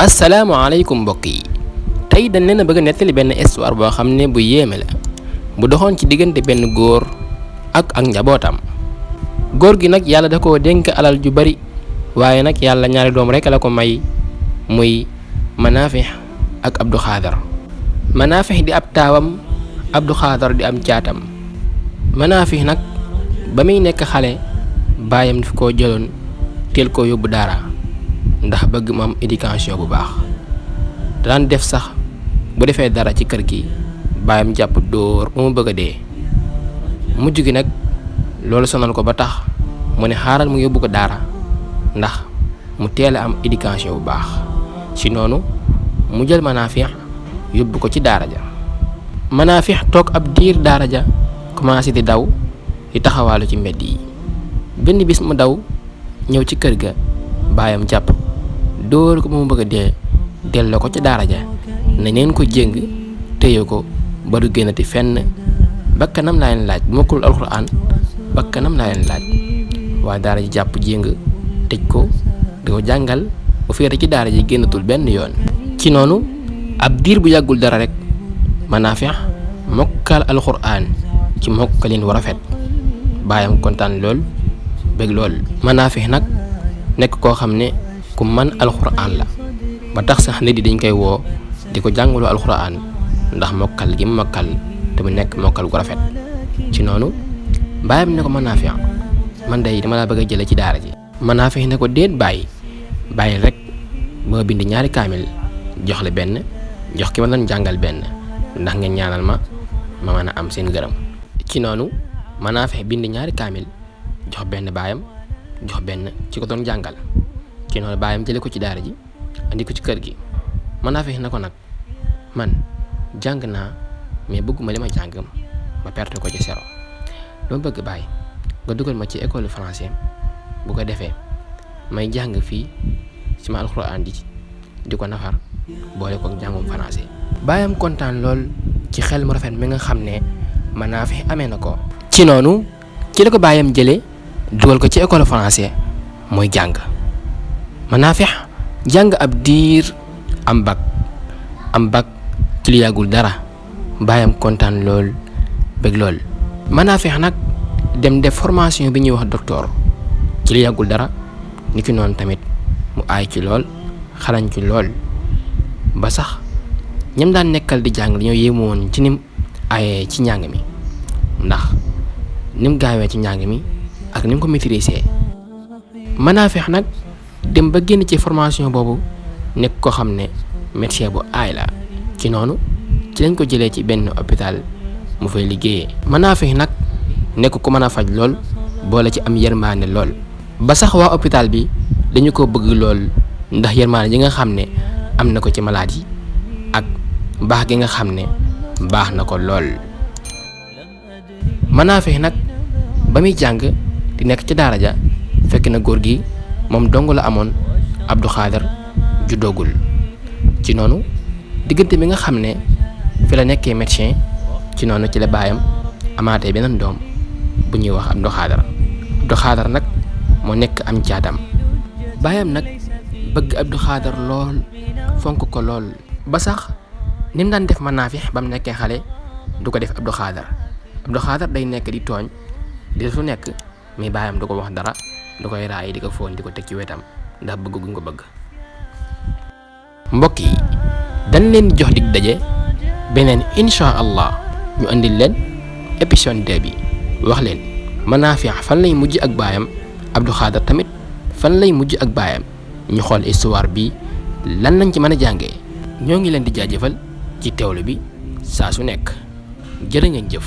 asalaamaaleykum mbokk yi tey dañ leen a bëgg a nettali benn histoire boo xam ne bu yéeme la bu doxoon ci diggante benn góor ak njabootam. góor gi nag yàlla da koo dénk alal ju bari waaye nag yàlla ñaari doom rekk la ko may muy Manafix ak Abdou Xaadar. Manafix di ab taawam Abdou Xaadar di am caatam. Manafix nag ba muy nekk xale baayam daf koo jëloon teel koo yóbbu daara ndax bëgg mu am éducation bu baax daan def sax bu defee dara ci kër gi baayam jàpp dóor ba mu bëgg a dee. mujj gi nag loolu sonal ko ba tax mu ne xaaral mu yóbbu ko daara ndax mu teel a am éducation bu baax ci noonu mu jël Manafix yóbbu ko ci daara ja. Manafix toog ab diir daara ja commencé di daw di taxawaalu ci mbedd yi. benn bis mu daw ñëw ci kër ga baayam jàpp dóor ko ba mu bëgg a dee delloo ko ca daara ja na neen ko jéng téye ko ba du génnati fenn bakkanam laa leen laaj bu mokkul alxuraan bakkanam laa leen laaj. waa daara ji jàpp jéng tëj ko di ko jàngal bu féete ci daara ji génnatul benn yoon. ci noonu ab diir bu yàggul dara rek Manafix mokkal alxuraan ci mokkalin wu rafet baayam kontaan lool bëgg lool. Manafix nag nekk koo xam ne ku man alxuraan la ba tax sax nit yi dañ koy woo di ko jàngaloo alxuraan ndax mokkal gi mu mokkal te mu nekk mokkal gu rafet. ci noonu baayam ne ko Manafix man day dama laa bëgg a jële ci daara ji. Manafix ne ko déet bàyyi rek ba bind ñaari kaamil jox la benn jox ki ma doon jàngal benn ndax ngeen ñaanal ma mën a am seen gërëm. ci noonu Manafix bind ñaari kaamil jox benn baayam jox benn ci ko doon jàngal. ci noonu baayam jële ko ci daara ji andi ko ci kër gi. Manafix na ko nag man jàng naa mais bëgguma li ma jàng ma perte ko ci zéro dama bëgg bàyyi nga dugal ma ci école français bu ko defee may jàng fii ci ma alxuraan di ko nafar boole ko jàngum français. baayam kontaan lool ci xel mu rafet mi nga xam ne Manafix amee na ko. ci noonu ci la ko baayam jëlee dugal ko ci école français mooy jàng. Manafix jàng ab diir am bac ci lu yàggul dara baayam kontaan lool bëgg lool. Manafix nag dem def formation bi ñuy wax docteur ci lu yàggul dara ni ki noonu tamit mu aay ci lool xarañ ci lool ba sax ñam daan nekkal di jàng dañoo yéemu woon ci nim aayee ci njàng mi ndax nim gaawee ci njàng mi ak nim ko maîtriser. Manafix nag dem ba génn ci formation boobu nekk ko xam ne médecin bu aay la. ci noonu ci lañ ko jëlee ci benn hôpital mu fay liggéeyee. Manafix nag nekk ko mën a faj lool boole ci am yërmaande lool ba sax waa hôpital bi dañu ko bëgg lool ndax yërmaande yi nga xam ne am na ko ci malade yi ak baax gi nga xam ne baax na ko lool. Manafix nag ba muy jàng di nekk ci daara ja fekk na góor gi moom dong la amoon Abdou Xaadar juddoogul. ci noonu diggante bi nga xam ne fi la nekkee médecin ci noonu ci la baayam amaatee beneen doom bu ñuy wax Abdou Xaadar. Abdou Xaadar nag moo nekk am caatam. baayam nag bëgg Abdou Xaadar lool fonk ko lool ba sax ni mu daan def Manafix ba mu nekkee xale du ko def Abdou Xaadar. Abdou Xaadar day nekk di tooñ di def lu nekk mais baayam du ko wax dara du koy raay di ko fóon di ko teg ci wetam ndax bëgg guñ ko bëgg. mbokk yi dañ leen jox dig daje beneen incha allah ñu andil leen épisode 2 bi wax leen Manafix fan lay mujj ak baayam Abdou Xaadar tamit fan lay mujj ak baayam ñu xool histoire bi lan lañ ci mën a jàngee. ñoo ngi leen di jaajëfal ci teewlu bi saa su nekk jërë ngeen jëf.